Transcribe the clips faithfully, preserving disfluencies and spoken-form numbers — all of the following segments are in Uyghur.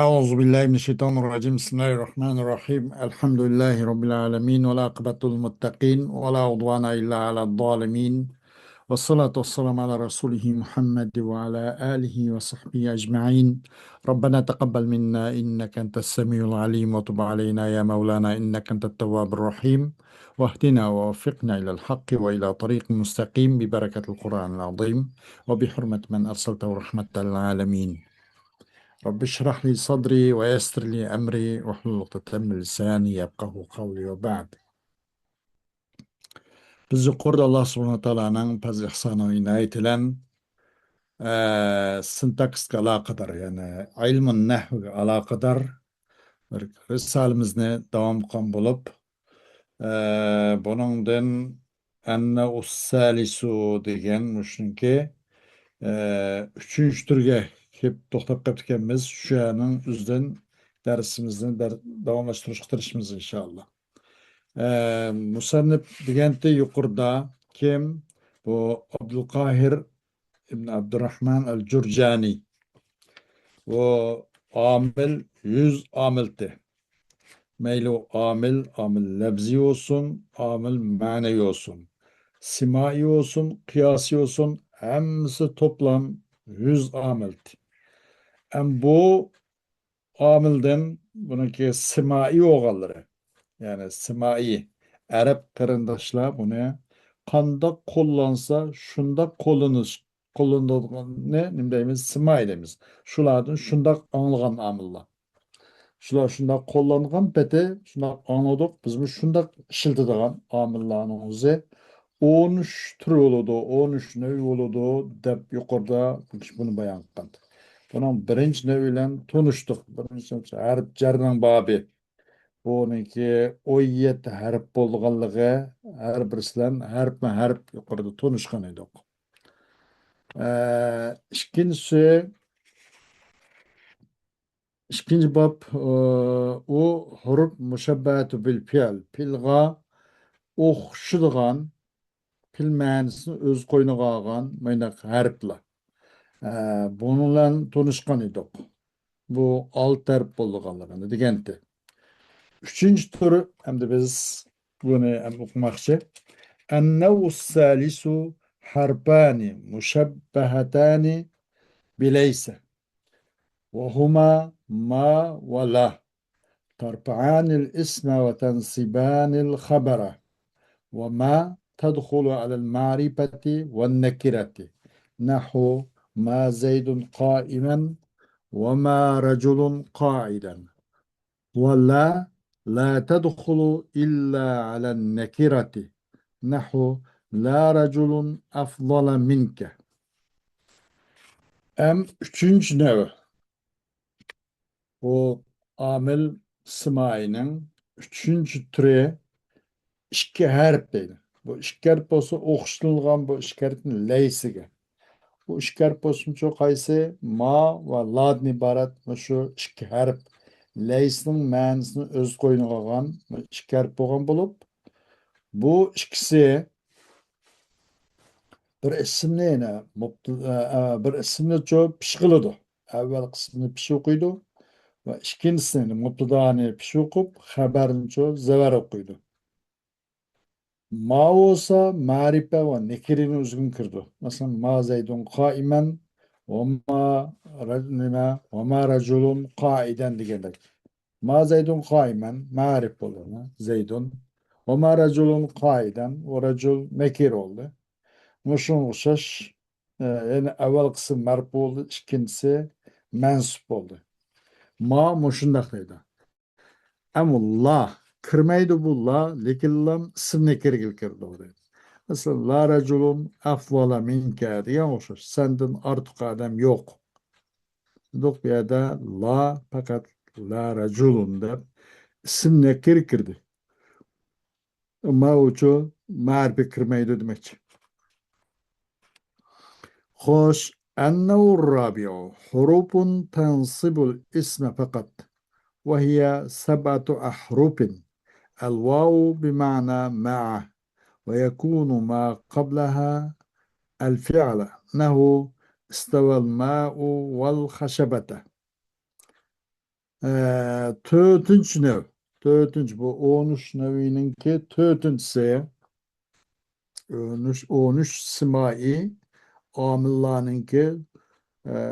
أعوذ بالله من الشيطان الرجيم. بسم الله الرحمن الرحيم. الحمد لله رب العالمين، والعاقبة للمتقين، ولا عدوان إلا على الظالمين، والصلاة والسلام على رسوله محمد وعلى آله وصحبه أجمعين. ربنا تقبل منا إنك أنت السميع العليم، وتب علينا يا مولانا إنك أنت التواب الرحيم، واهدنا ووفقنا إلى الحق وإلى طريق مستقيم ببركة القرآن العظيم وبحرمة من أرسلته رحمة للعالمين. رب اشرح لي صدري ويسر لي أمري واحلل عقدة من لساني يفقهوا قولي وبعد. بىز يۇقىرىدا ئاللا سۇبھانەھۇ ۋە تائالانىڭ پەزلى ئىھسانى ئىنايىتى بىلەن، ئە، سىنتاكسىسكا ئالاقىدار، يەنى ئىلمۇ نەھۋگە ئالاقىدار بىر رىسالىمىزنى داۋام قىلغان بولۇپ، ئە، بۇنىڭدىن ئەننەۋۇسسالىسۇ دېگەن مۇشۇنىڭكى، ئە، ئۈچىنچى تۈرگە كېلىپ توختاپ قېپتىكەنمىز. شۇنىڭ ئۈزدىن دەرسىمىزنى دەر-، داۋاملاشتۇرۇشقا تىرىشىمىز ئىنشائاللا. ئە، مۇسەننىپ دېگەنتى يۇقىرىدا كىم؟ بۇ ئابدۇلقاھىر ئىبن ئابدۇرراھمان ئەل جۇرجانى. بۇ ئامىل يۈز ئامىلتى. مەيلى ئۇ ئامىل، ئامىل لەپزىي بولسۇن، ئامىل مەنىۋى بولسۇن، سىمائىي بولسۇن، قىياسىي بولسۇن، ھەممىسى توپلام يۈز ئامىلتى. ئەم بۇ ئامىلدىن بۇنىڭكى سىمائىي بولغانلىرى، يەنى سىمائىي ئەرەب قېرىنداشلار بۇنى قانداق قوللانسا شۇنداق قوللىنىش، قوللىنىدىغىنىنى نېمە دەيمىز؟ سىمائىي دەيمىز. شۇلاردىن شۇنداق ئاڭلىغان ئامىللار. شۇلار شۇنداق قوللانغان پېتى شۇنداق ئاڭلىدۇق، بىزمۇ شۇنداق ئىشلىتىدىغان ئامىللارنىڭ ئۆزى ئون ئۈچ تۈر بولىدۇ، ئون ئۈچ نەۋ بولىدۇ دەپ يۇقىرىدا بۇنى بايان قىلغان. بۇنىڭ بىرىنچى نەۋى بىلەن تونۇشتۇق. بىرىنچى ھەرپ جەرنىڭ بابى. بۇنىڭكى ئون يەتتە ھەرپ بولغانلىقى، ھەر بىرسى بىلەن ھەرپمۇ ھەرپ يۇقىرىدا تونۇشقان ئىدۇق. ئە، ئىككىنچىسى، ئىككىنچى باب، ئۇ، ئۇ ھۇرۇپ مۇشەببەتۇ بىل پېئىل، پېئىلغا ئوخشىدىغان، پېئىل مەنىسىنى ئۆز قوينىغا ئالغان مۇنداق ھەرپلەر. ئە، بۇنىڭ بىلەن تونۇشقان ئىدۇق. بۇ ئالتە ھەرپ بولىدىغانلىقىنى دېگەنتى. ئۈچىنچى تۈر، ئەمدى بىز بۇنى ھەم ئوقۇماقچى. النوع الثالث حرفان مشبهتان بليس، وهما ما ولا، ترفعان الاسم وتنصبان الخبر، وما تدخل على المعرفة والنكرة، نحو ما زيد قائما وما رجل قاعدا. ولا لا تدخل إلا على النكرة، نحو لا رجل أفضل منك. ئەم ئۈچىنچى نەۋ. بۇ ئامىل سىمائىينىڭ ئۈچىنچى تۈرى ئىككى ھەرپ دەيدۇ. بۇ ئىككى ھەرپ بولسا ئوخشىتىلغان بۇ ئىككى ھەرپنى لەيسىگە. بۇ ئىككى ھەرپ بولسىمۇچۇ قايسى؟ ما ۋە لادىن ئىبارەت مۇشۇ ئىككى ھەرپ. لەيسنىڭ مەنىسىنى ئۆز قوينىغا ئالغان بۇ ئىككى ھەرپ بولغان بولۇپ، بۇ ئىككىسى بىر ئىسىمنى يەنە مۇبت-، ئە، ئە، بىر ئىسىمنىچۇ پېش قىلىدۇ. ئەۋۋەل قىسمىنى پېش ئوقۇيدۇ ۋە ئىككىنچىسىنى، مۇبتىدانى پېش ئوقۇپ، خەبەرنىچۇ زەۋەر ئوقۇيدۇ. ما بولسا مەرىپە ۋە نەكىرىنىڭ ئۆزىگىمۇ كىرىدۇ. مەسىلەن، ما زەيدۇن قائىمەن ۋە ما رەج-، نېمە، ۋە ما رەجۇلۇن قائىدەن دېگەندەك. ما زەيدۇن قائىمەن مەرىپ بولدى، زەيدۇن. ۋە ما رەجۇلۇن قائىدەن، ۋە رەجۇل نەكىر بولدى. مۇشۇنىڭغا ئوخشاش، ئە، يەنى ئەۋۋەل قىسىم مەرپ بولدى، ئىككىنچىسى مەنسۇپ بولدى. ما مۇشۇنداق دەيدۇ. ئەمما لا كىرمەيدۇ بۇ لا، لېكىن لام ئىسىم نەكىرگە كىرىدۇ دەيدۇ. مەسىلەن، لا رەجۇلۇن ئەفزالا مىنكە دېگەن ئوخشاش. سەندىن ئارتۇق ئادەم يوق. دېدۇق، بۇ يەردە لا پەقەت لا رەجۇلۇن دەپ ئىسىم نەكىر كىردى. ما ئۇچۇ مەرىپە كىرمەيدۇ دېمەكچى. خوش، النوع الرابع حروف تنصب الاسم فقط، وهي سبعة أحرف. الواو بمعنى مع، ويكون ما قبلها الفعل، نحو استوى الماء والخشبة. ئە، تۆتىنچى نەۋ. تۆتىنچى، بۇ ئون ئۈچ نەۋىنىڭكى تۆتىنچىسى. ئون ئۈچ، ئون ئۈچ سىمائىي ئامىللارنىڭكى، ئە،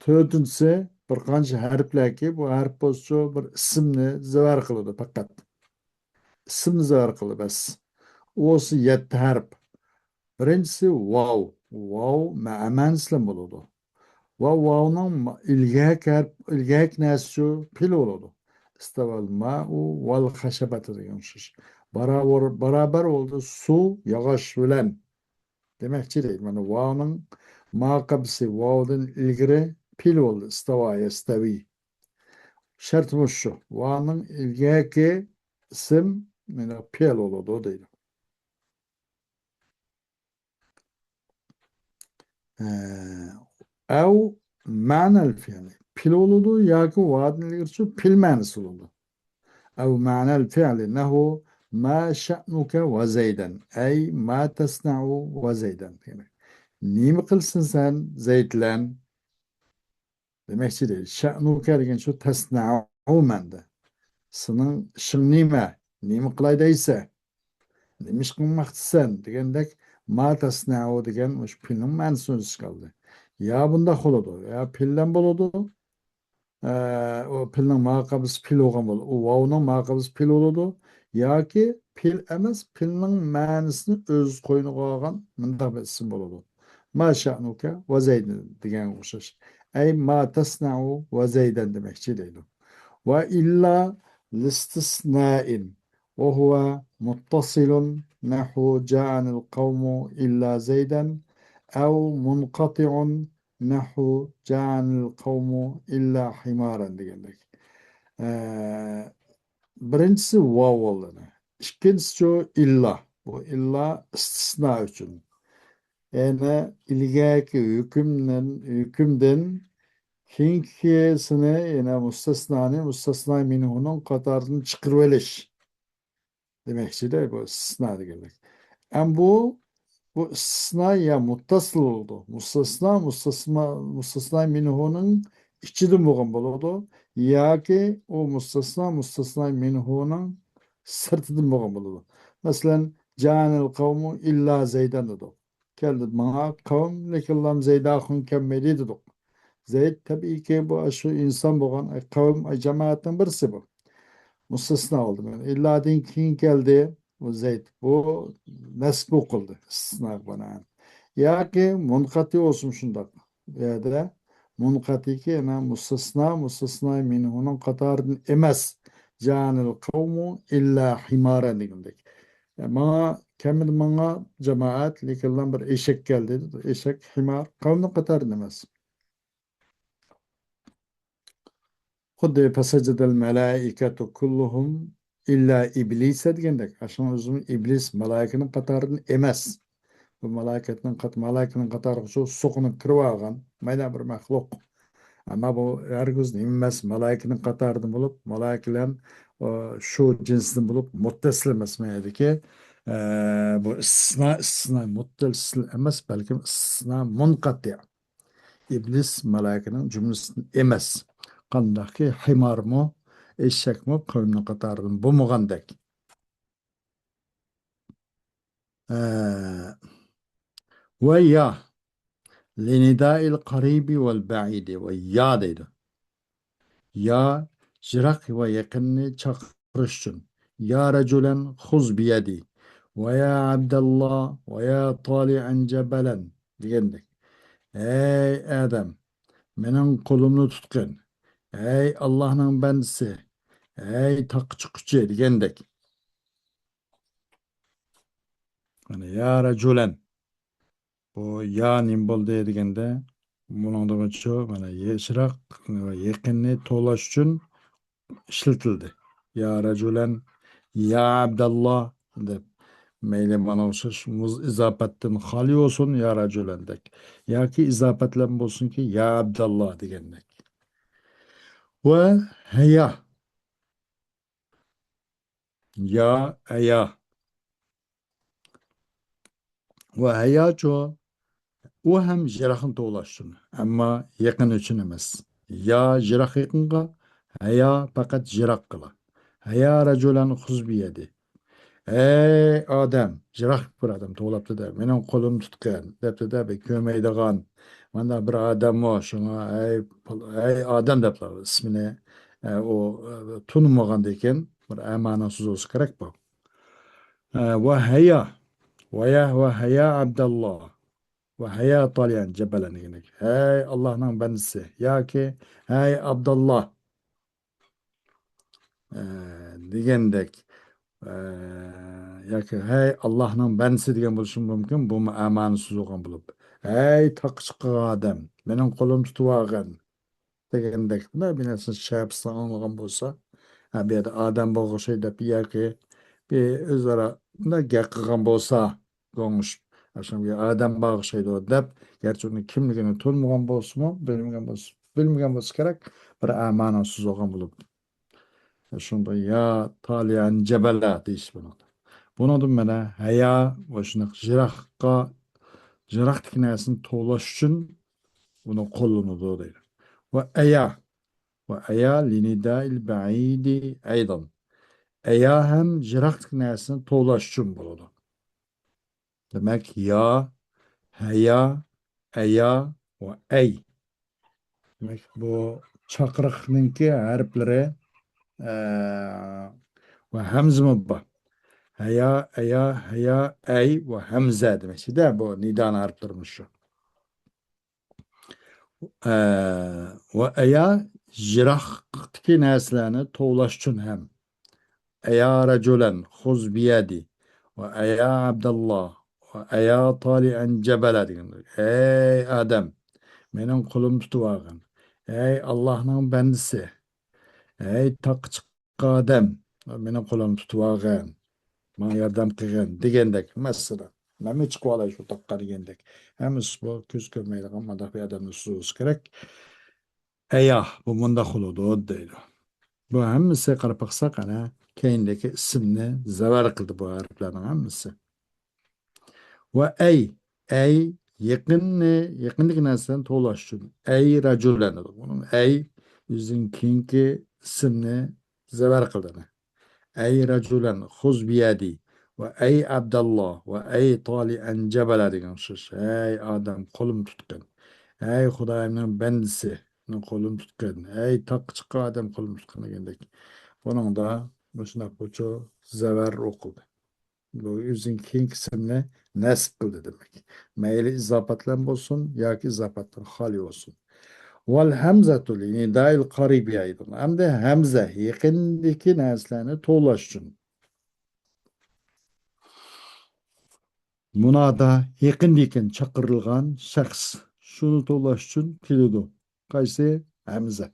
تۆتىنچىسى بىر قانچە ھەرپلەركى، بۇ ھەرپ بولسىچۇ بىر ئىسىمنى زىۋەر قىلىدۇ پەقەت. ئىسىمنى زىۋەر قىلىدۇ، بەس. ئۇ بولسا يەتتە ھەرپ. بىرىنچىسى ۋاۋ. ۋاۋ مە-، مەنىسى بىلەن بولىدۇ. ۋاۋ، ۋاۋنىڭ ما-، ئىلگەك ھەرپ، ئىلگەك نەرسىچۇ پىل بولىدۇ. ئىستەۋەل مائۇ ۋەل خەشەبەتە دېگەن ئوخشاش. باراۋۇر-، بارابەر بولدى سۇ، ياغاچ بىلەن. دېمەكچى دەيدۇ. مانا ۋاۋنىڭ ما قەبلىسى ۋاۋدىن ئىلگىرى پىل بولدى. ئىستەۋا يەستەۋى. شەرتىمىز شۇ. ۋاۋنىڭ ئىلگەكى ئىسىم، مانا پېئىل بولىدۇ دەيدۇ. ئە، ئەۋ مەنەل فېئلى. پېئىل بولىدۇ ياكى ۋادىن ئىلگىرىچۇ پېئىل مەنىسى بولىدۇ. ئەۋ مەنەل فېئلى نەھۋۇ ما شەئنۇكە ۋە زەيدەن. ئەي ما تەسنەئۇ ۋە زەيدەن. دېمەك، نېمە قىلسىن سەن زەيد بىلەن؟ دېمەكچى دەيدۇ. شەئنۇكە دېگەن شۇ تەسنەئۇ مەنىدە. سېنىڭ ئىشىڭ نېمە؟ نېمە قىلاي دەيسەن؟ نېمە ئىش قىلماقچىسەن؟ دېگەندەك، ما تەسنەئۇ دېگەن مۇشۇ پېئىلنىڭ مەنىسىنى ئۆز ئىچىگە ئالدى. يا بۇنداق بولىدۇ، يا پېئىل بىلەن بولىدۇ. ئە، ئۇ پېئىلنىڭ ما قەبلىسى پېئىل بولغان بولىدۇ. ئۇ ۋاۋنىڭ ما قەبلىسى پېئىل بولىدۇ. ياكى پېئىل ئەمەس، پېئىلنىڭ مەنىسىنى ئۆز قوينىغا ئالغان مۇنداق بىر ئىسىم بولىدۇ. ما شەئنۇكە ۋە زەيدەن دېگەنگە ئوخشاش. ئەي ما تەسنەئۇ ۋە زەيدەن دېمەكچى دەيدۇ. ۋە ئىللا لىستىسنائىن ۋە ھۇۋە مۇتتەسىلۇن نەھۋۇ جائەنىل قەۋمۇ ئىللا زەيدەن ئەۋ مۇنقەتىئۇن نەھۋۇ جائەنىل قەۋمۇ ئىللا ھىمارەن دېگەندەك. ئە، بىرىنچىسى ۋاۋ بولدى. ئىككىنچىسىچۇ ئىللا. بۇ ئىللا ئىستىسنا ئۈچۈن. يەنى ئىلگەركى ھۆكۈمدىن، ھۆكۈمدىن كېيىنكىسىنى، يەنى مۇستەسنانى مۇستەسنا مىنھۇنىڭ قاتارىدىن چىقىرىۋېلىش. دېمەكچىدە، بۇ ئىستىسنا دېگەنلىك. ئەم بۇ، بۇ ئىستىسنا يا مۇتتەسىل بولىدۇ. مۇستەسنا، مۇستەسنا، مۇستەسنا مىنھۇنىڭ ئىچىدىن بولغان بولىدۇ. ياكى ئۇ مۇستەسنا، مۇستەسنا مىنھۇنىڭ سىرتىدىن بولغان بولىدۇ. مەسىلەن، جائەنىل قەۋمۇ ئىللا زەيدەن دېدۇق. كەلدى ماڭا قەۋم، لېكىنلا زەيد ئاخۇن كەلمىدى دېدۇق. زەيد تەبىئىيكى بۇ شۇ ئىنسان بولغان، ئەي، قەۋم، ئەي، جامائەتنىڭ بىرسى بۇ. مۇستەسنا بولدى. مانا ئىللادىن كېيىن كەلدى بۇ زەيد. بۇ نەسب ئوقۇلدى ئىستىسناغا بىنائەن. ياكى مۇنقەتى بولسۇن شۇنداق. بۇ يەردە مۇنقەتىكى يەنە مۇستەسنا، مۇستەسنا مىنھۇنىڭ قاتارىدىن ئەمەس. جائەنىل قەۋمۇ ئىللا ھىمارەن دېگەندەك. يا، ماڭا كەلمىدى ماڭا جامائەت، لېكىنلا بىر ئېشەك كەلدى. ئېشەك، ھىمار، قەۋمنىڭ قاتارىدىن ئەمەس. خۇددى فەسەجەدەل مەلائىكەتۇ كۇللۇھۇم ئىللا ئىبلىسە دېگەندەك، ئاشۇنىڭ ئۆزىمۇ ئىبلىس مالايىكىنىڭ قاتارىدىن ئەمەس. بۇ مالايىكەتنىڭ قات-، مالايىكىنىڭ قاتارىغا شۇ سوقۇنۇپ كىرىۋالغان مايدا بىر مەخلۇق. ئەمما بۇ ھەرگىز نېمە ئەمەس، مالايىكىنىڭ قاتارىدىن بولۇپ، مالايىكە بىلەن، ئۇ، شۇ جىنستىن بولۇپ، مۇتتەسىل ئەمەس مەنىدىكى، ئە، بۇ ئىستىسنا، ئىستىسنا مۇتتەسىل ئەمەس، بەلكىم ئىستىسنا مۇنقەتىئ. ئىبلىس مالايىكىنىڭ جۈملىسىدىن ئەمەس. قانداقكى ھىمارمۇ، ئېشەكمۇ قەۋمنىڭ قاتارىدىن بولمىغاندەك. ئە، ۋە يا، لىنىدائىل قەرىبى ۋەل بەئىدى، ۋە يا دەيدۇ. يا، يىراق ۋە يېقىننى چاقىرىش ئۈچۈن. يا رەجۇلەن خۇز بىيەدى، ۋە يا ئەبدەللا، ۋە يا تالىئەن جەبەلەن دېگەندەك. ئەي ئادەم، مېنىڭ قولۇمنى تۇتقىن. ئەي ئاللاھنىڭ بەندىسى، ئەي تاغقا چىققۇچى دېگەندەك. مانا، يا رەجۇلەن. بۇ يا نېمە بولدى دېگەندە، بۇنىڭدا مۇشۇ، مانا، يىراق ۋە يېقىننى توۋلاش ئۈچۈن ئىشلىتىلدى. يا رەجۇلەن، يا ئەبدەللا دەپ. مەيلى مانا ئوخشاش مۇز-، ئىزاپەتتىن خالىي بولسۇن، يا رەجۇلەندەك. ياكى ئىزاپەت بىلەن بولسۇنكى، يا ئەبدەللا دېگەندەك. ۋە ھەيا. يا، ئەيا. ۋە ھەياچۇ، ئۇ ھەم يىراقنى توۋلاش ئۈچۈن، ئەمما يېقىن ئۈچۈن ئەمەس. يا يىراق يېقىنغا، ھەيا پەقەت يىراققىلا. ھەيا رەجۇلەن خۇز بىيەدى. ئەي ئادەم، يىراق بىر ئادەم توۋلاپتۇ-دە، مېنىڭ قولۇمنى تۇتقىن، دەپتۇ-دە، بىر كۆرمەيدىغان، مانداق بىر ئادەممۇ، شۇڭا، ئەي، پال-، ئەي ئادەم دەپلا ئىسمىنى، ئە، ئۇ، ئە، تونۇمىغاندىكىن، بىر ئەمانىڭ سوزۇلسا كېرەك بۇ. ئە، ۋە ھەيا، ۋە يا، ۋە ھەيا ئابداللا، ۋە ھەيا تالىئەن جەبەلەن دېگەندەك. ھەي ئاللاھنىڭ بەندىسى ياكى ھەي ئابداللا، ئە، دېگەندەك، ئە، ياكى «ھەي، ئاللاھنىڭ بەندىسى» دېگەن بولۇشى مۇمكىن، بۇمۇ ئەمانىسىز بولغان بولۇپ، «ھەي، تاغقا چىققان ئادەم، مېنىڭ قولۇمنى تۇتۇۋالغىن» دېگەندەك، بۇنداق بىر نەرسىنى شەپىسىنى ئاڭلىغان بولسا، ھە، بۇ يەردە ئادەم بولغۇشى دەپ ياكى بىر ئۆزئارا بۇنداق گەپ قىلغان بولسا، گوڭۇشۇپ، «ئاشۇ بىر ئادەم بار ئوخشايدۇ» دەپ، گەرچە ئۇنىڭ كىملىكىنى تونۇمىغان بولسىمۇ، بىلمىگەن بولسا، بىلمىگەن بولسا كېرەك، بىر ئەمانىسىز بولغان بولۇپ. شۇندا يا تالىئەن جەبەلە دېيىش بۇنىڭدا. بۇنىڭدىن مانا ھەيا ۋە شۇنداق يىراققا، يىراقتىكى نەرسىنى توۋلاش ئۈچۈن بۇنى قوللىنىدۇ دەيدۇ. ۋە ئەيا، ۋە ئەيا لىنىدائىل بەئىدى ئەيدان. ئەيا ھەم يىراقتىكى نەرسىنى توۋلاش ئۈچۈن بولىدۇ. دېمەك، يا، ھەيا، ئەيا ۋە ئەي. دېمەك، بۇ چاقىرىقنىڭكى ھەرپلىرى، ئە، ۋە ھەمزىمۇ بار. ھەيا، ئەيا، ھەيا، ئەي ۋە ھەمزە دېمەكچىدە، بۇ نىدانىڭ ھەرپلىرى مۇشۇ. ئە، ۋە ئەيا يىراقتىكى نەرسىلەرنى توۋلاش ئۈچۈن ھەم. ئەيا رەجۇلەن خۇز بىيەدى ۋە ئەيا ئابداللا ۋە ئەيا تالىئەن جەبەلە دېگەن. ئەي ئادەم، مېنىڭ قولۇمنى تۇتۇۋالغىن. ئەي ئاللاھنىڭ بەندىسى. ئەي تاغقا چىققان ئادەم، مېنىڭ قولۇمنى تۇتۇۋالغىن. ماڭا ياردەم قىلغىن دېگەندەك. مەسىلەن، مەنمۇ چىقىۋالاي شۇ تاغقا دېگەندەك. ھەممىسى بۇ كۆز كۆرمەيدىغان مۇنداق بىر ئادەمنى سوزۇش كېرەك. ئەيا، بۇ مۇنداق بولىدۇ دەيدۇ. بۇ ھەممىسى قاراپ باقساق، ئەنە كەينىدىكى ئىسىمنى زەۋەر قىلدى بۇ ھەرپلەرنىڭ ھەممىسى. ۋە ئەي، ئەي، يېقىننى، يېقىندىكى نەرسىلەرنى توۋلاش ئۈچۈن. ئەي رەجۇلەن دېدۇق. بۇنىڭ ئەي ئۆزىنىڭ كېيىنكى ئىسىمنى زەۋەر قىلدى. ئەي رەجۇلەن خۇز بىيەدى ۋە ئەي ئابداللا ۋە ئەي تالىئەن جەبەلە دېگەن ئوخشاش. ھەي ئادەم، قولۇمنى تۇتقىن. ھەي خۇدايىمنىڭ بەندىسى، قولۇمنى تۇتقىن. ھەي تاغقا چىققان ئادەم، قولۇمنى تۇتقىن دېگەندەك. بۇنىڭدا مۇشۇنداق بۇچۇ زەۋەر ئوقۇلدى. بۇ ئۆزىنىڭ كېيىنكى ئىسمىنى نەسب قىلدى دېمەك. مەيلى ئىزاپات بىلەن بولسۇن ياكى ئىزاپاتتىن خالىي بولسۇن. ۋەل ھەمزەتۇ لىنىدائىل قەرىبى ئەيدان. ئەمدى ھەمزە يېقىندىكى نەرسىلەرنى توۋلاش ئۈچۈن. مۇنادا يېقىندىكىن چاقىرىلغان شەخس شۇنى توۋلاش ئۈچۈن كېلىدۇ. قايسى؟ ھەمزە.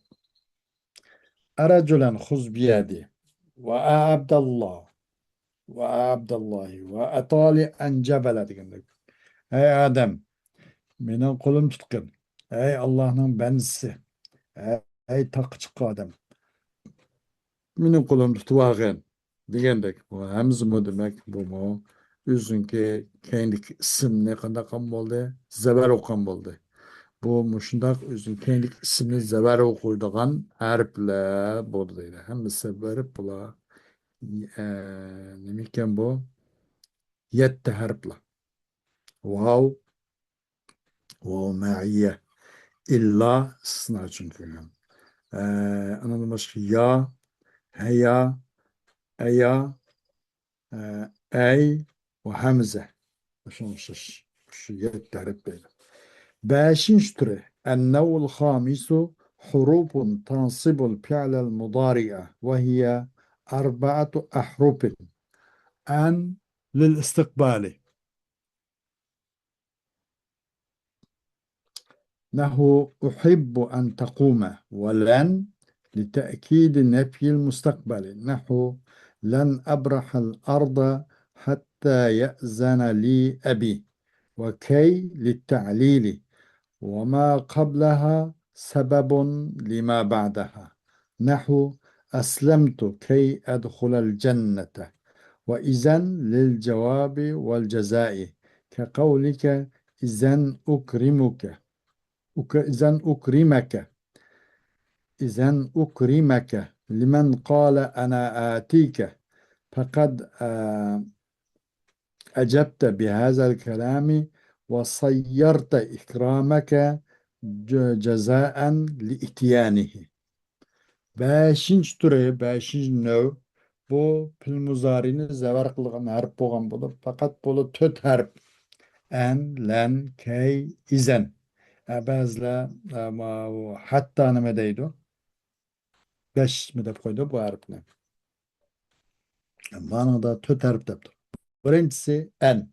ئەرەجۇلەن خۇز بىيەدى ۋە ئەبداللا ۋە ئەبداللاھى ۋە ئەتالى ئەنجەبەلە دېگەندەك. ئەي ئادەم، مېنىڭ قولۇم تۇتقىن. ئەي ئاللاھنىڭ بەندىسى. ئەي تاغقا چىققان ئادەم. مېنىڭ قولۇمنى تۇتۇۋالغىن دېگەندەك. بۇ ھەمزىمۇ دېمەك، بۇمۇ ئۆزىنىڭكى كەينىدىكى ئىسىمنى قانداق قىلغان بولدى؟ زەۋەر ئوقۇغان بولدى. بۇ مۇشۇنداق ئۆزىنىڭ كەينىدىكى ئىسىمنى زەۋەر ئوقۇيدىغان ھەرپلەر بولدى دەيدۇ. ھەممىسى بېرىپ بۇلار، ئە، نېمىكەن بۇ؟ يەتتە ھەرپلەر. ۋاۋ، ۋاۋ مەئىيە. ئىللا ئىستىسنا ئۈچۈن كەلگەن. ئە، ئۇنىڭدىن باشقا يا، ھەيا، ئەيا، ئە، ئەي ۋە ھەمزە. شۇنىڭ ئوخشاش. شۇ يەتتە ھەرپ دەيدۇ. بەشىنچى تۈرى. النوع الخامس حروف تنصب الفعل المضارع وهي أربعة أحرف. أن للاستقبال. نحو أحب أن تقوم، ولن لتأكيد نفي المستقبل. نحو لن أبرح الأرض حتى يأذن لي أبي، وكي للتعليل، وما قبلها سبب لما بعدها. نحو أسلمت كي أدخل الجنة، وإذا للجواب والجزاء، كقولك إذا أكرمك، أك-، إذا أكرمك. إذن أكرمك لمن قال أنا آتيك، فقد، آه، أجبت بهذا الكلام وصيرت إكرامك ج-، جزاء لإتيانه. بەشىنچى تۈرى، بەشىنچى نەۋ، بۇ پېئىل مۇزارىنى زەۋەر قىلغان ھەرپ بولغان بولۇپ، پەقەت بۇلا تۆت ھەرپ. ئەن، لەن، كەي، ئىزەن. ئە، بەزىلەر، ئە، ماۋۇ ھەتتا نېمە دەيدۇ؟ بەشمۇ دەپ قويدى بۇ ھەرپنى. مانىڭدا تۆت ھەرپ دەپتۇ. بىرىنچىسى ئەن.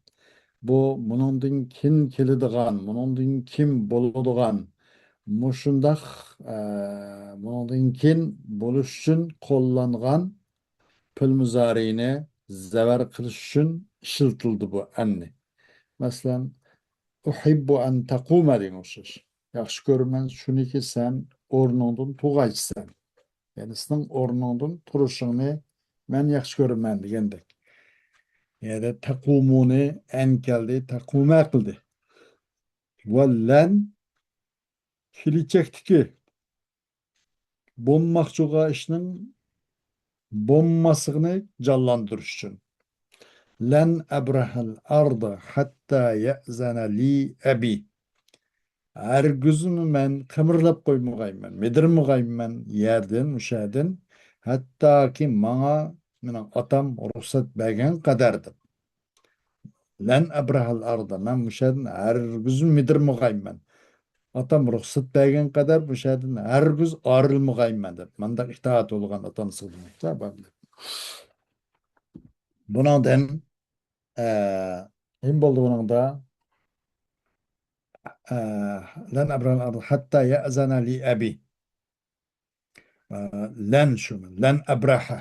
بۇ مۇنىڭدىن كېيىن كېلىدىغان، مۇنىڭدىن كېيىن بولىدىغان، مۇشۇنداق، ئە، مۇنىڭدىن كېيىن بولۇش ئۈچۈن قوللانغان پېئىل مۇزارىنى زەۋەر قىلىش ئۈچۈن ئىشلىتىلدى بۇ ئەننى. مەسىلەن، ئۇھىببۇ ئەن تەقۇمە دېگەن ئوخشاش. ياخشى كۆرىمەن شۇنىكى سەن ئورنۇڭدىن تۇرغايچىسەن. يەنى سېنىڭ ئورنۇڭدىن تۇرۇشۇڭنى مەن ياخشى كۆرىمەن دېگەندەك. يەنى تەقۇمۇنى ئەن كەلدى، تەقۇمە قىلدى. ۋە لەن كېلىچەكتىكى بولماقچى بولغان ئىشنىڭ بولماسلىقىنى جانلاندۇرۇش ئۈچۈن. لەن ئەبرەھەل ئەرضە ھەتتا يەئزەنە لى ئەبى. ھەرگىزمۇ مەن قىمىرلاپ قويمىغايمەن، مىدىرمىغايمەن يەردىن، مۇشۇ يەردىن، ھەتتاكى ماڭا مېنىڭ ئاتام رۇخسەت بەرگەن قەدەر دەپ. لەن ئەبرەھەل ئەرضە، مەن مۇشۇ يەردىن ھەرگىزمۇ مىدىرمىغايمەن. ئاتام رۇخسەت بەرگەن قەدەر مۇشۇ يەردىن ھەرگىز ئايرىلمىغايمەن دەپ، مانداق ئىتائەت بولغان ئاتا-ئانىسىغا دېمەكچى. بۇنىڭدىن، ئە، نېمە بولدى بۇنىڭدا؟ ئە، لەن ئەبرەھەل ئەرضە ھەتتا يەئزەنە لى ئەبى. ئە، لەن شۇمۇ، لەن ئەبرەھە.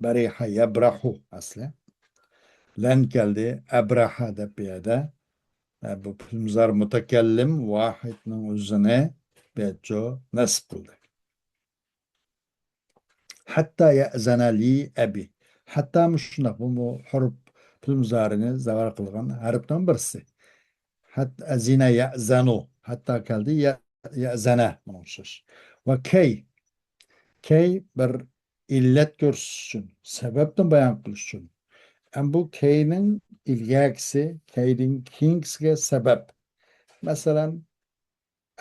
بەرىھە يەبرەھۇ ئەسلى. لەن كەلدى، ئەبرەھە دەپ بۇ يەردە. ئە، بۇ پېئىل مۇزارى مۇتەكەللىم ۋاھىدنىڭ ئۆزىنى بەچۇ نەسب قىلدى. ھەتتا يەئزەنە لى ئەبى. ھەتتا مۇشۇنداق، بۇمۇ ھەرپ، پېئىل مۇزارىنى زەۋەر قىلغان ھەرپنىڭ بىرسى. ھەت-، ئەزىنە يەئزەنۇ. ھەتتا كەلدى، يە-، يەئزەنە. مانا ئوخشاش. ۋە كەي. كەي بىر ئىللەت كۆرسىتىش ئۈچۈن، سەۋەبنى بايان قىلىش ئۈچۈن. ئەم بۇ كەينىڭ ئىلگەركىسى، كەيدىن كېيىنكىسىگە سەۋەب. مەسىلەن،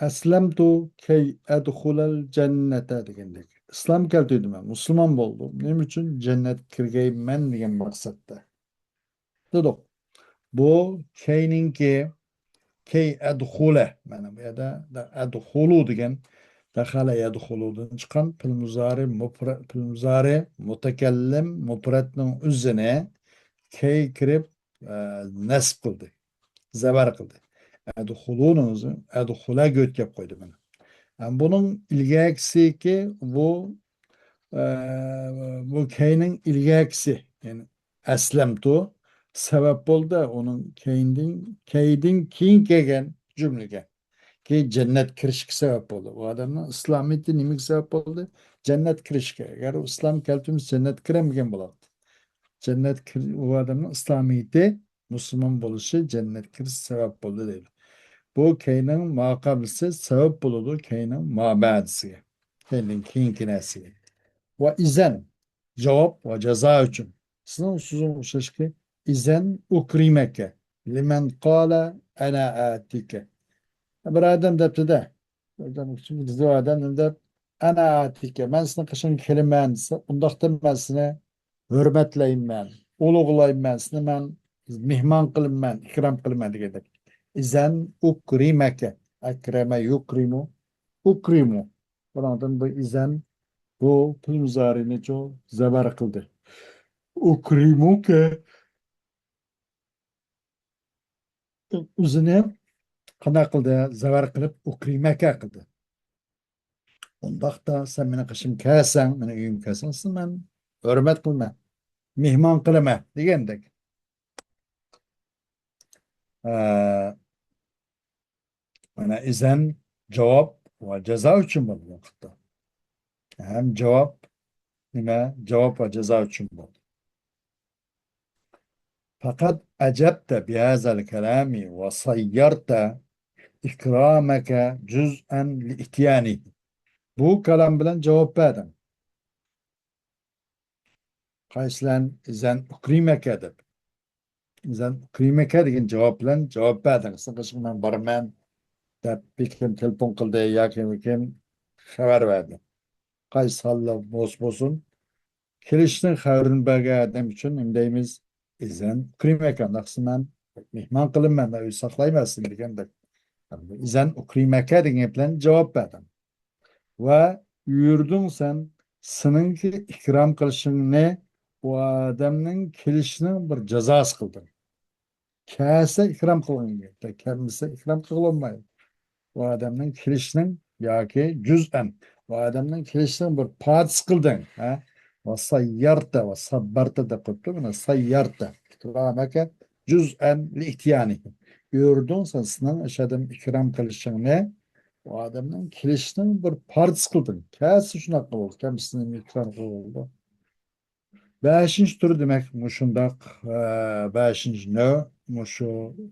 ئەسلەمتۇ كەي ئەدخۇلەل جەننەتە دېگەندەك. ئىسلام كەلتۈردۈم مەن، مۇسۇلمان بولدۇم. نېمە ئۈچۈن؟ جەننەتكە كىرگەيمەن دېگەن مەقسەتتە. دېدۇق. بۇ كەينىڭكى، كەي ئەدخۇلە. مانا بۇ يەردە ئەدخۇلۇ دېگەن دەخەلە يەدخۇلۇدىن چىققان پېئىل مۇزارى مۇپرە-، پېئىل مۇزارى مۇتەكەللىم مۇپرەتنىڭ ئۆزىنى كەي كىرىپ، ئە، نەسب قىلدى. زەۋەر قىلدى. ئەدخۇلۇنىڭ ئۆزى ئەدخۇلەگە ئۆتكەپ قويدى مانا. ئە، بۇنىڭ ئىلگەركىسىكى بۇ، ئە، بۇ كەينىڭ ئىلگەركىسى، يەنى ئەسلەمتۇ سەۋەب بولدى ئۇنىڭ كەينىدىن، كەيدىن كېيىن كەلگەن جۈملىگە. كېيىن جەننەت كىرىشكە سەۋەب بولدى. ئۇ ئادەمنىڭ ئىسلامىيىتى نېمىگە سەۋەب بولدى؟ جەننەت كىرىشكە. ئەگەر ئۇ ئىسلام كەلتۈرمىسە، جەننەت كىرەلمىگەن بولاتتى. جەننەت كىر-، ئۇ ئادەمنىڭ ئىسلامىيىتى، مۇسۇلمان بولۇشى جەننەت كىرىش سەۋەب بولدى دەيدۇ. بۇ كەينىڭ ماقابىلىسى سەۋەب بولىدۇ كەينىڭ مابەدىسىگە. كەينىڭ كېيىنكى نەرسىگە. ۋە ئىزەن، جاۋاب ۋە جازا ئۈچۈن. سىزنىڭ سۆزىڭىز ئوخشاشكى، ئىزەن ئۇكرىمەكە لىمەن قالە ئەنە ئەتىكە. بىر ئادەم دەپتۇ-دە، بىزدە ئادەم نېمە دەپ، ئەنە ئەتىكە، مەن سېنىڭ قېشىڭغا كېلىمەن دېسە، ئۇنداقتا مەن سېنى ھۆرمەتلەيمەن، ئۇلۇغلايمەن، سېنى مەن مېھمان قىلىمەن، ئىكرام قىلىمەن دېگەندەك. ئىزەن ئۇكرىمەكە، ئەكرەمە يۇكرىمۇ، ئۇكرىمۇ. بۇنىڭدىن بۇ ئىزەن، بۇ پېئىل مۇزارىنىچۇ زەۋەر قىلدى. ئۇكرىمۇكە ئۆزىنى قانداق قىلدى؟ زەۋەر قىلىپ، ئۇكرىمەكە قىلدى. ئۇنداقتا سەن مېنىڭ قېشىمغا كەلسەڭ، مېنىڭ ئۆيۈمگە كەلسەڭ، سېنى مەن ھۆرمەت قىلىمەن، مېھمان قىلىمەن دېگەندەك. ئە، مانا ئىزەن جاۋاب ۋە جازا ئۈچۈن بولدى بۇ ۋاقىتتا. ھەم جاۋاب، نېمە؟ جاۋاب ۋە جازا ئۈچۈن بولدى. فقد أجبت بهذا الكلام وصيرت إكرامك جزءا لإتيانه. بۇ كالام بىلەن جاۋاب بەردىڭ. قايسىلەن؟ «ئىزەن ئۇكرىمەكە» دەپ. «ئىزەن ئۇكرىمەكە» دېگەن جاۋاب بىلەن جاۋاب بەردىڭ. سېنىڭ قېشىڭغا مەن بارىمەن دەپ بىر كىم تېلېفون قىلدى ياكى بىر كىم خەۋەر بەردى. قايسى ھالدا بولسا بولسۇن، كېلىشنىڭ خەۋىرىنى بەرگەن ئادەم ئۈچۈن نېمە دەيمىز؟ «ئىزەن ئۇكرىمەكە»، ئانداقسا مەن مېھمان قىلىمەن، مەن ئۆي ساقلايمەن سېنى دېگەندەك. «ئىزەن ئۇكرىمەكە» دېگەن گەپ بىلەن جاۋاب بەردىڭ. ۋە يۈردۈڭ سەن، سېنىڭكى ئىكرام قىلىشىڭنى ئۇ ئادەمنىڭ كېلىشىنىڭ بىر جازاسى قىلدىڭ. كەلسە ئىكرام قىلغىن، كەلمىسە ئىكرام قىلغىلى بولمايدۇ. ئۇ ئادەمنىڭ كېلىشىنىڭ ياكى جۈزئەن، ئۇ ئادەمنىڭ كېلىشىنىڭ بىر پارچىسى قىلدىڭ. ھە؟ ۋە ساييارتا ۋە ساببارتا دەپ قويۇپتۇ. مانا ساييارتا. ئىكرامەكە جۈزئەن لىئتىيانى. يۈردۈڭ سەن، سېنىڭ ئاشۇ ئادەم ئىكرام قىلىشىڭنى ئۇ ئادەمنىڭ كېلىشىنىڭ بىر پارچىسى قىلدىڭ. كەلسە شۇنداق قىلىدۇ، كەلمىسە ئىكرام قىلىدۇ. بەشىنچى تۈر دېمەك مۇشۇنداق، ئە، بەشىنچى نەۋ مۇشۇ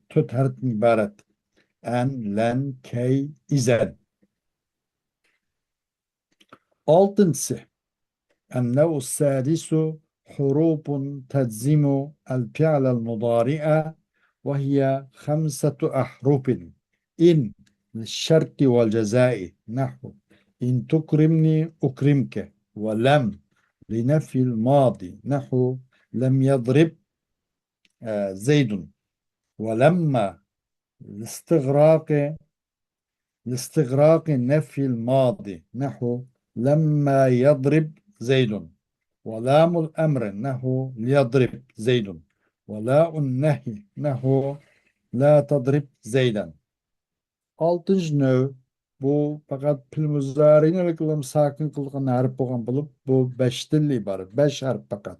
تۆت ھەرپتىن ئىبارەت. ئەن، لەن، كەي، ئىزەن. ئالتىنچىسى. النوع السادس حروف تجزم الفعل المضارع، وهي خمسة أحرف. إن للشرط والجزاء، نحو: إن تكرمني أكرمك. ولم لنفي الماضي، نحو: لم يضرب، آه، زيد. ولما لاستغراق، لاستغراق نفي الماضي، نحو: لما يضرب زيد. ولام الأمر، نحو: ليضرب زيد. ولاء النهي، نحو: لا تضرب زيدا. ئالتىنچى نەۋ، بۇ پەقەت پېئىل مۇزارىنى ساكىن قىلغان ھەرپ بولغان بولۇپ، بۇ بەشتىن ئىبارەت، بەش ھەرپ پەقەت.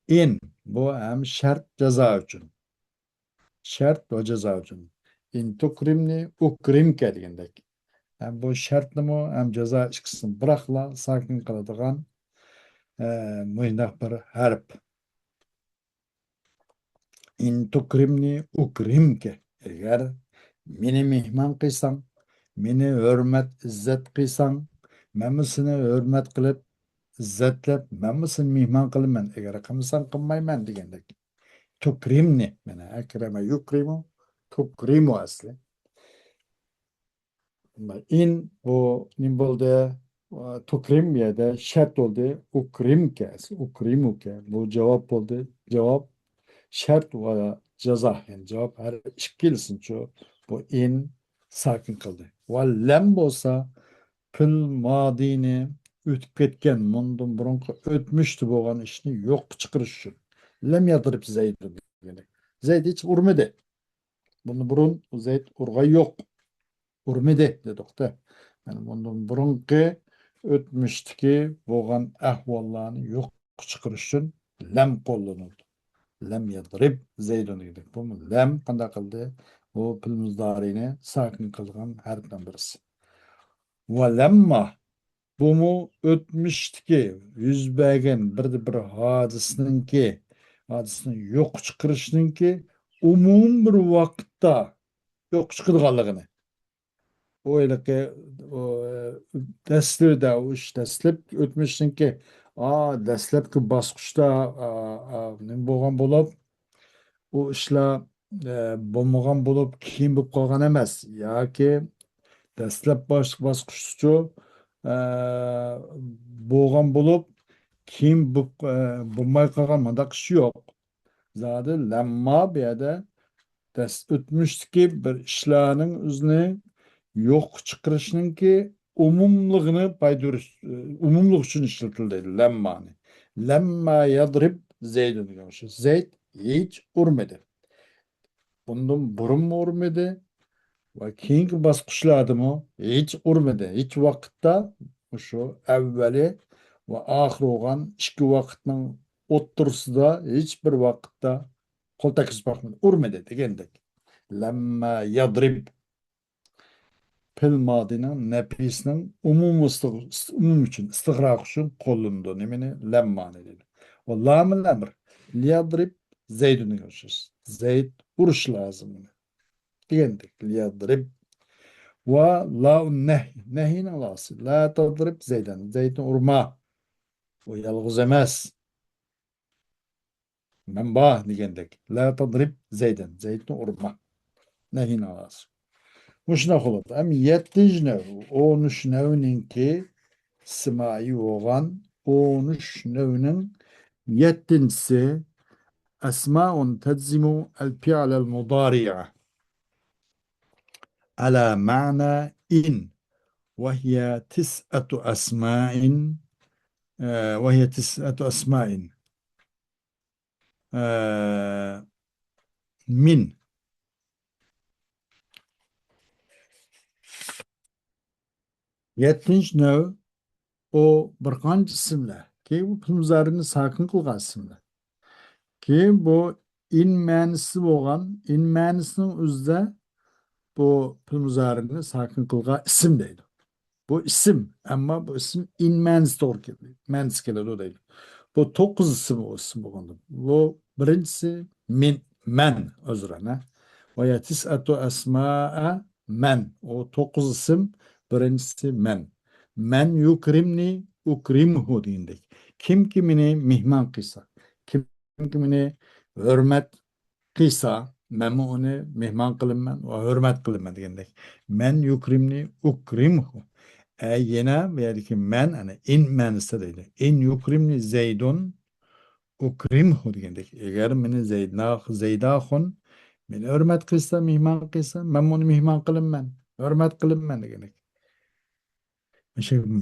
ئىن، بۇ ھەم شەرت جازا ئۈچۈن. شەرت ۋە جازا ئۈچۈن. ئىن تۇكرىمنى ئۇكرىمكە دېگەندەك. ھەم بۇ شەرتنىمۇ، ھەم جازا ئىككىسىنى بىراقلا ساكىن قىلىدىغان، ئە، مۇنداق بىر ھەرپ. ئىن تۇكرىمنى ئۇكرىمكە. ئەگەر مېنى مېھمان قىلساڭ، مېنى ھۆرمەت، ئىززەت قىلساڭ، مەنمۇ سېنى ھۆرمەت قىلىپ، ئىززەتلەپ، مەنمۇ سېنى مېھمان قىلىمەن. ئەگەر قىلمىساڭ، قىلمايمەن دېگەندەك. تۇكرىمنى، مانا، ئەكرەمە يۇكرىمۇ، تۇكرىمۇ ئەسلى. ئىن بۇ نېمە بولدى؟ تۇكرىم يەردە شەرت بولدى. ئۇكرىمكە، ئۇكرىمۇكە. بۇ جاۋاب بولدى. جاۋاب شەرت ۋە جازا. يەنى جاۋاب ھەر ئىككىلىسىنىچۇ بۇ ئىن ساكىن قىلدى. ۋە لەم بولسا پېئىل مادىنى، ئۆتۈپ كەتكەن، مۇندىن بۇرۇنقى ئۆتمۈشتە بولغان ئىشنى يوققا چىقىرىش ئۈچۈن. لەم يەزرىب زەيدۇن دېگەندەك. زەيد ھېچ ئۇرمىدى. بۇندىن بۇرۇن زەيد ئۇرغان يوق. ئۇرمىدى دېدۇق-تە. يەنى بۇندىن بۇرۇنقى ئۆتمۈشتىكى بولغان ئەھۋاللارنى يوققا چىقىرىش ئۈچۈن لەم قوللىنىلىدۇ. لەم يەزرىب زەيدۇن دېدۇق. بۇ لەم قانداق قىلدى؟ بۇ پېئىل مۇزارىنى ساكىن قىلغان ھەرپنىڭ بىرسى. ۋە لەمما بۇمۇ ئۆتمۈشتىكى يۈز بەرگەن بىردە بىر ھادىسىنىڭكى، ھادىسىنى يوققا چىقىرىشنىڭكى ئومۇمىي بىر ۋاقىتتا يوققا چىقىدىغانلىقىنى. ئۇ ھېلىقى، ئۇ، دەسلىدە، ئۇ ئىش دەسلەپ ئۆتمۈشنىڭكى، ئا، دەسلەپكى باسقۇچتا، ئا، ئا، نېمە بولغان بولۇپ، ئۇ ئىشلار، ئە، بولمىغان بولۇپ، كېيىن بولۇپ قالغان ئەمەس. ياكى دەسلەپ باش-، باسقۇچتىچۇ، ئە، بولغان بولۇپ، كېيىن بولۇپ، ئە، بولماي قالغان مۇنداق ئىش يوق. زادى لەمما بۇ يەردە دەس-، ئۆتمۈشتىكى بىر ئىشلارنىڭ ئۆزىنى يوققا چىقىرىشنىڭكى ئومۇملۇقىنى پايدۇرۇش، ئومۇملۇق ئۈچۈن ئىشلىتىلدى لەممانى. لەمما يەزرىب زەيدۇن دېگەن ئوخشاش. زەيد ھېچ ئۇرمىدى. بۇندىن بۇرۇنمۇ ئۇرمىدى ۋە كېيىنكى باسقۇچلاردىمۇ ھېچ ئۇرمىدى. ھېچ ۋاقىتتا مۇشۇ ئەۋۋەلى ۋە ئاخىرى بولغان ئىككى ۋاقىتنىڭ ئوتتۇرىسىدا ھېچ بىر ۋاقىتتا قول تەگكۈزۈپ باقمىدى، ئۇرمىدى دېگەندەك. لەمما يەزرىب. پېئىل مادىنىڭ نەپىسىنىڭ ئومۇمىي ئىستىغ-، ئومۇم ئۈچۈن، ئىستىغراق ئۈچۈن قوللىنىدۇ. نېمىنى؟ لەممانى دېدى. ۋە لامىل ئەمر. لىيەزرىب زەيدۇن دېگەن ئوخشاش. زەيد ئۇرۇش لازىم. دېگەندەك. لىيەزرىب. ۋە لاۋ نەھي، نەھىنىڭ لاۋسى. لا تضرب زيدا، زەيدنى ئۇرما. ئۇ يالغۇز ئەمەس. مەن بار دېگەندەك. لا تضرب زيدا، زەيدنى ئۇرما. نەھىنىڭ لاۋسى. مۇشۇنداق بولىدۇ. ئەمما يەتتىنچى نەۋ، ئون ئۈچ نەۋنىڭكى ئىسمى بولغان ئون ئۈچ نەۋنىڭ يەتتىنچىسى أسماء تجزم الفعل المضارع على معنى إن، وهي تسعة أسماء، ئە، وهي تسعة أسماء، ئە، من. يەتتىنچى نەۋ، ئۇ بىر قانچە ئىسىملار. كېيىن بۇ پېئىل مۇزارىنى ساكىن قىلغان ئىسىملار. كېيىن بۇ ئىن مەنىسى بولغان، ئىن مەنىسىنىڭ ئۆزىدە بۇ پېئىل مۇزارىنى ساكىن قىلغان ئىسىم دەيدۇ. بۇ ئىسىم، ئەمما بۇ ئىسىم ئىن مەنىسى توغرا كېلىدۇ، مەنىسى كېلىدۇ دەيدۇ. بۇ توققۇز ئىسىم، ئۇ ئىسىم بولغاندا. بۇ بىرىنچىسى مىن، مەن، ئۆزرەنە. ۋە يە تىسئەتۇ ئەسمائە مەن. ئۇ توققۇز ئىسىم، بىرىنچىسى مەن. مەن يۇكرىمنى ئۇكرىمھۇ دېگەندەك. كىمكى مېنى مېھمان قىلسا، كىمكى مېنى ھۆرمەت قىلسا، مەنمۇ ئۇنى مېھمان قىلىمەن ۋە ھۆرمەت قىلىمەن دېگەندەك. مەن يۇكرىمنى ئۇكرىمھۇ. ئە، يەنە بۇ يەردىكى مەن، ئەنە، ئىن مەنىسىدە دەيدۇ. ئىن يۇكرىمنى زەيدۇن ئۇكرىمھۇ دېگەندەك. ئەگەر مېنى زەيدنا-، زەيداخۇن مېنى ھۆرمەت قىلسا، مېھمان قىلسا، مەنمۇ ئۇنى مېھمان قىلىمەن، ھۆرمەت قىلىمەن دېگەندەك.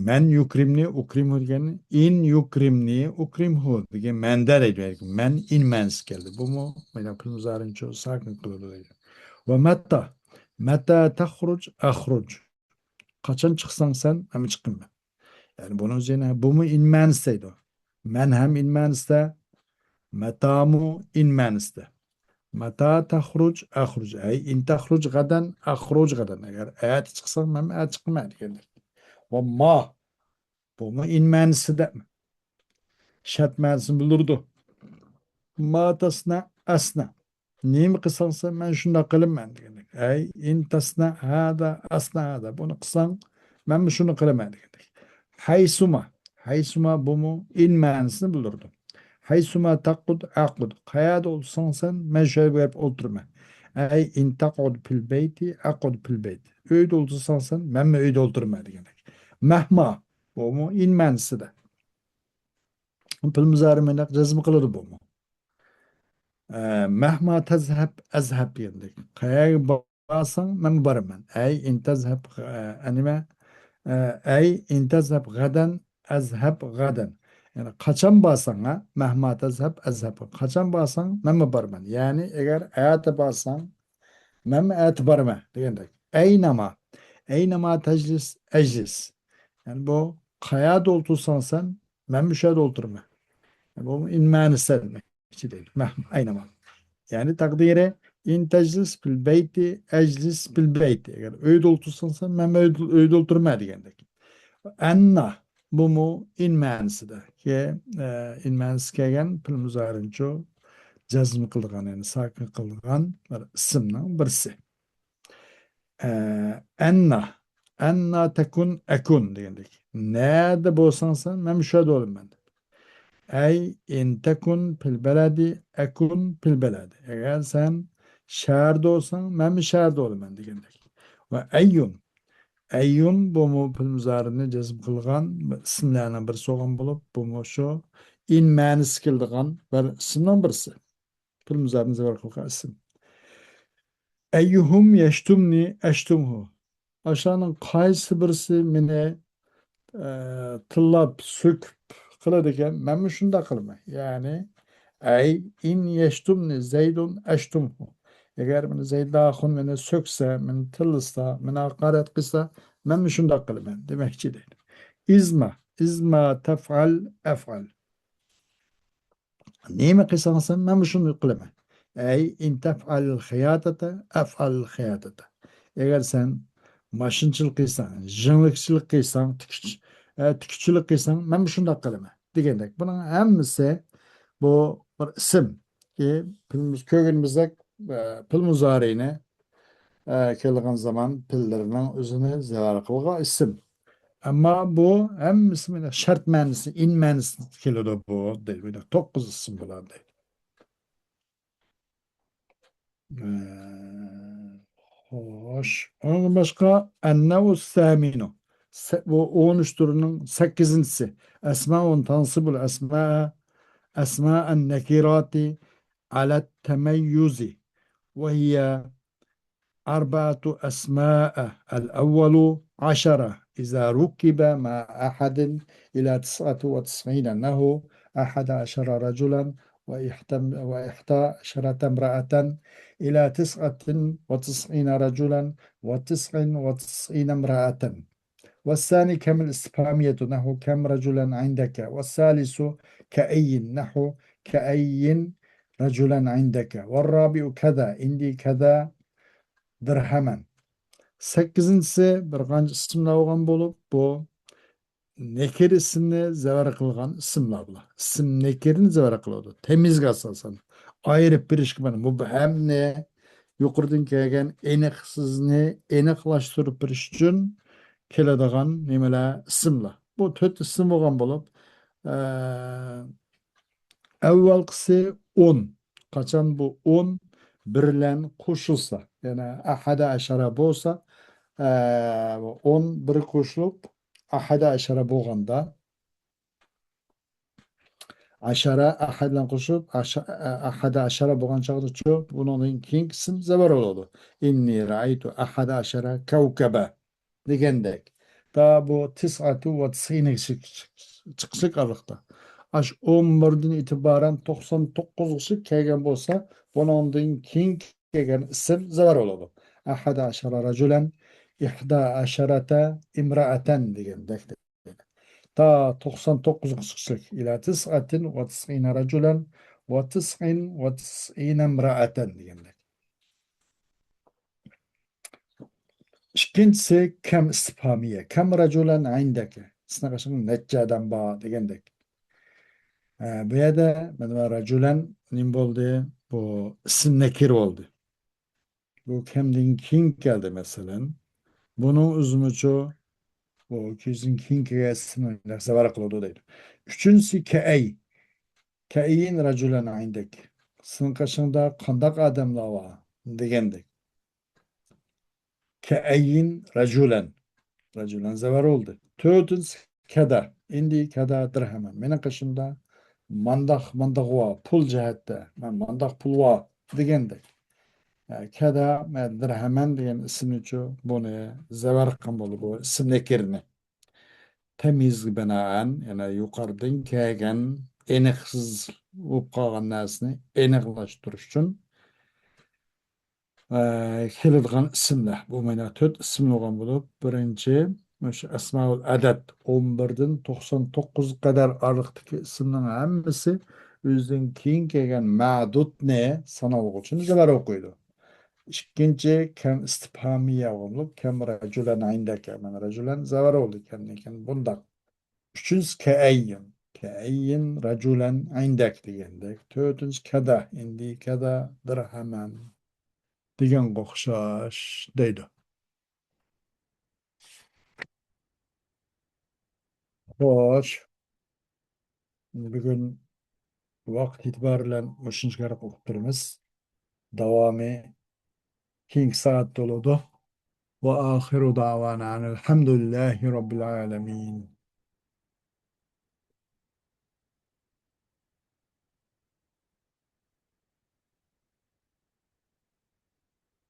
مەن يۇكرىمنى ئۇكرىمھۇ دېگەن، ئىن يۇكرىمنى ئۇكرىمھۇ دېگەن مەنىدە دەيدۇ. مەن ئىن مەنىسى كەلدى. بۇمۇ مانا پېئىل مۇزارىنى ساكىن قىلىدۇ دەيدۇ. ۋە مەتا. مەتا تەخرۇج ئەخرۇج. قاچان چىقساڭ سەن، مەنمۇ چىقىمەن. يەنى بۇنىڭ ئۈچۈن بۇمۇ ئىن مەنىسى دەيدۇ. مەن ھەم ئىن مەنىسىدە، مەتامۇ ئىن مەنىسىدە. مەتا تەخرۇج ئەخرۇج. ئەي ئىن تەخرۇج غەدەن ئەخرۇج غەدەن. ئەگەر ئەتە چىقساڭ، مەن ئەتە چىقىمەن دېگەندەك. ۋە ما. بۇمۇ ئىن مەنىسىدە. شەرت مەنىسىنى بىلدۈرىدۇ. ما تەسنە ئەسنە. نېمە قىلساڭ سەن، مەن شۇنداق قىلىمەن دېگەندەك. ئەي ئىن تەسنە ھازا ئەسنە ھازا. بۇنى قىلساڭ، مەنمۇ شۇنى قىلىمەن دېگەندەك. ھەيسۇما. ھەيسۇما بۇمۇ ئىن مەنىسىنى بىلدۈرىدۇ. ھەيسۇما تەقئۇد ئەقئۇد. قەيەردە ئولتۇرساڭ سەن، مەن شۇ يەرگە بېرىپ ئولتۇرىمەن. ئەي ئىن تەقئۇد پىل بەيتى ئەقئۇد پىل بەيتى. ئۆيدە ئولتۇرساڭ سەن، مەنمۇ ئۆيدە ئولتۇرىمەن دېگەندەك. مەھما. بۇمۇ ئىن مەنىسىدە. پېئىل مۇزارى مەن جەزم قىلىدۇ بۇمۇ. ئە، مەھما تەزھەب ئەزھەب دېگەندەك. قەيەرگە بارساڭ، مەنمۇ بارىمەن. ئەي ئىن تەزھەب، ئە، نېمە؟ ئە، ئەي ئىن تەزھەب غەدەن ئەزھەب غەدەن. يەنى قاچان بارساڭ، ھە؟ مەھما تەزھەب ئەزھەب. قاچان بارساڭ، مەنمۇ بارىمەن. يەنى ئەگەر ئەتە بارساڭ، مەنمۇ ئەتە بارىمەن دېگەندەك. ئەينەما. ئەينەما تەجلىس ئەجلىس. يەنى بۇ قەيەردە ئولتۇرساڭ سەن، مەنمۇ شۇ يەردە ئولتۇرىمەن. بۇ ئىن مەنىسى دېمەكچى دەيدۇ. مەھما، ئەينەما. يەنى تەقدىرى، ئىن تەجلىس پىل بەيتى، ئەجلىس پىل بەيتى. ئەگەر ئۆيدە ئولتۇرساڭ سەن، مەنمۇ ئۆيدە، ئۆيدە ئولتۇرىمەن دېگەندەك. ئەننا، بۇمۇ ئىن مەنىسىدە. كە-، ئە، ئىن مەنىسى كەلگەن پېئىل مۇزارىنى جەزم قىلىدىغان، يەنى ساكىن قىلىدىغان بىر ئىسىمنىڭ بىرسى. ئە، ئەننا. ئەننا تەكۇن ئەكۇن دېگەندەك. نەدە بولساڭ سەن، مەن شۇ يەردە بولىمەن. ئەي ئىن تەكۇن پىل بەلەدى ئەكۇن پىل بەلەدى. ئەگەر سەن شەھەردە بولساڭ، مەنمۇ شەھەردە بولىمەن دېگەندەك. ۋە ئەييۇن. ئەييۇن بۇمۇ پېئىل مۇزارىنى جەزم قىلغان ئىسىملارنىڭ بىرسى بولغان بولۇپ، بۇمۇ شۇ ئىن مەنىسى كېلىدىغان بىر ئىسىمنىڭ بىرسى. پېئىل مۇزارىنى زەۋەر قىلغان ئىسىم. ئەييۇھۇم يەشتۇمنى ئەشتۇمھۇ. ئاشۇلارنىڭ قايسى بىرسى مېنى، ئە، تىللاپ، سۆكۈپ قىلىدىكەن، مەنمۇ شۇنداق قىلىمەن. يەنى، ئەي ئىن يەشتۇمنى زەيدۇن ئەشتۇمھۇ. ئەگەر مېنى زەيداخۇن مېنى سۆكسە، مېنى تىللىسا، مېنى ھاقارەت قىلسا، مەنمۇ شۇنداق قىلىمەن دېمەكچى دەيدۇ. ئىزما، ئىزما تەفئەل ئەفئەل. نېمە قىلساڭ سەن، مەنمۇ شۇنى قىلىمەن. ئەي ئىن تەفئەل خىياتەتە ئەفئەل خىياتەتە. ئەگەر سەن ماشىنىچىلىق قىلساڭ، يىڭنىكچىلىك قىلساڭ، تىكىش-، ئە، تىككۈچىلىك قىلساڭ، مەنمۇ شۇنداق قىلىمەن دېگەندەك. بۇنىڭ ھەممىسى بۇ بىر ئىسىم. كۆرگىنىمىزدەك، ئە، پېئىل مۇزارىنى ئە، كېلىدىغان زامان پېئىللىرىنىڭ ئۆزىنى زەۋەر قىلغان ئىسىم. ئەمما بۇ ھەممىسى مانا شەرت مەنىسى، ئىن مەنىسى كېلىدۇ بۇ، دەيدۇ. مانا توققۇز ئىسىم بۇلار دەيدۇ. ئە، خوش. ئۇنىڭدىن باشقا، ئەننەۋۇ سەمىنۇ. سە-، بۇ ئون ئۈچ تۈرىنىڭ سەككىزىنچىسى. ئەسماءۇن تەنسىبۇل ئەسماء، ئەسماءەن نەكىراتى ئەلەت تەمەييۇزى. وەھىيە أربعة أسماء. الأول عشرة إذا ركب مع أحد إلى تسعة وتسعين، نحو أحد عشر رجلا وإحدى، وإحدى عشرة امرأة إلى تسعة وتسعين رجلا وتسع وتسعين امرأة. والثاني كم الاستفهامية، نحو كم رجلا عندك؟ والثالث كأي، نحو كأي رجلا عندك؟ والرابع كذا، عندي كذا درهما. سەككىزىنچىسى بىر قانچە ئىسىملار بولغان بولۇپ، بۇ نەكىر ئىسىمنى زەۋەر قىلغان ئىسىملار بۇلار. ئىسىم نەكىرنى زەۋەر قىلىدۇ. تەميىزگە ئاساسەن ئايرىپ بېرىشكە مانا مۇبھەمنى، يۇقىرىدىن كەلگەن ئېنىقسىزنى ئېنىقلاشتۇرۇپ بېرىش ئۈچۈن كېلىدىغان نېمىلەر، ئىسىملار. بۇ تۆت ئىسىم بولغان بولۇپ، ئە، ئەۋۋەلقىسى ئون. قاچان بۇ ئون بىر بىلەن قوشۇلسا، يەنى ئەھەدە ئەشەرە بولسا، ئە، ئون بىر قوشۇلۇپ، ئەھەدە ئەشەرە بولغاندا، ئەشەرە ئەھەد بىلەن قوشۇپ، ئەشە-، ئەھەدە ئەشەرە بولغان چاغدىچۇ، بۇنىڭدىن كېيىنكى ئىسىم زەۋەر بولىدۇ. ئىننى رەئەيتۇ ئەھەدە ئەشەرە كەۋكەبە دېگەندەك. تا بۇ تىسئەتۇ ۋە تىسئىنگىچە چىقىشلىق ئارىلىقتا. ئاش ئون بىردىن ئېتىبارەن توقسان توققۇزغىچە كەلگەن بولسا، بۇنىڭدىن كېيىن كەلگەن ئىسىم زەۋەر بولىدۇ. ئەھەدە ئەشەرە رەجۇلەن، ئىھدا ئەشەرەتە ئىمرەئەتەن دېگەندەك. تا توقسان توققۇزغا چىقىشلىق. ئىلە تىسئەتىن ۋە تىسئىنە رەجۇلەن ۋە تىسئىن ۋە تىسئىنە ئىمرەئەتەن دېگەندەك. ئىككىنچىسى كەم ئىستىپھامىيە. كەم رەجۇلەن ئىندەكە. سېنىڭ قېشىڭدا نەچچە ئادەم بار دېگەندەك. ئە، بۇ يەردە مانا رەجۇلەن نېمە بولدى؟ بۇ ئىسىم نەكىر بولدى. بۇ كەمدىن كېيىن كەلدى، مەسىلەن. بۇنىڭ ئۆزىمۇچۇ، بۇ كۆزدىن كېيىن كەلگەن ئىسىمنى زەۋەر قىلىدۇ دەيدۇ. ئۈچىنچىسى كەئەي. كەئەيىن رەجۇلەن ئىندەك. سېنىڭ قېشىڭدا قانداق ئادەملەر بار؟ دېگەندەك. كەئەيىن رەجۇلەن. رەجۇلەن زەۋەر بولدى. تۆتىنچىسى كەدە. ئىندى كەدە دىرھەمەن. مېنىڭ قېشىمدا مانداق، مانداق ۋا، پۇل جەھەتتە. مەن مانداق پۇل ۋا دېگەندەك. ئە، كەدە، مە، دىرھەمەن دېگەن ئىسىمنىچۇ، بۇنى زەۋەر قىلغان بولدى، بۇ ئىسىم نەكىرنى. تەميىزگە بىنائەن، يەنى يۇقىرىدىن كەلگەن ئېنىقسىز بولۇپ قالغان نەرسىنى ئېنىقلاشتۇرۇش ئۈچۈن ئە، كېلىدىغان ئىسىملەر. بۇ مانا تۆت ئىسىم بولغان بولۇپ، بىرىنچى، مۇشۇ ئەسمائۇل ئەدەد ئون بىردىن توقسان توققۇزغا قەدەر ئارىلىقتىكى ئىسىمنىڭ ھەممىسى ئۆزىدىن كېيىن كەلگەن مەدۇدنى سانالغۇچىنى زەۋەر ئوقۇيدۇ. ئىككىنچى، كەم ئىستىپھامىيە بولۇپ، كەم رەجۇلەن ئىندەك، مەن رەجۇلەن زەۋەر بولدى، كەمدىن كېيىن بۇنداق. ئۈچىنچىسى كەئەييىن. كەئەييىن رەجۇلەن ئىندەك دېگەندەك. تۆتىنچى كەدە، ئىندى كەدە دىرھەمەن دېگەنگە ئوخشاش دەيدۇ. خوش. بۈگۈن ۋاقىت ئېتىبارى بىلەن مۇشۇنچە ئوقۇپ تۇرىمىز. داۋامى كېيىنكى سائەتتە بولىدۇ. وآخر دعوانا أن الحمد لله رب العالمين.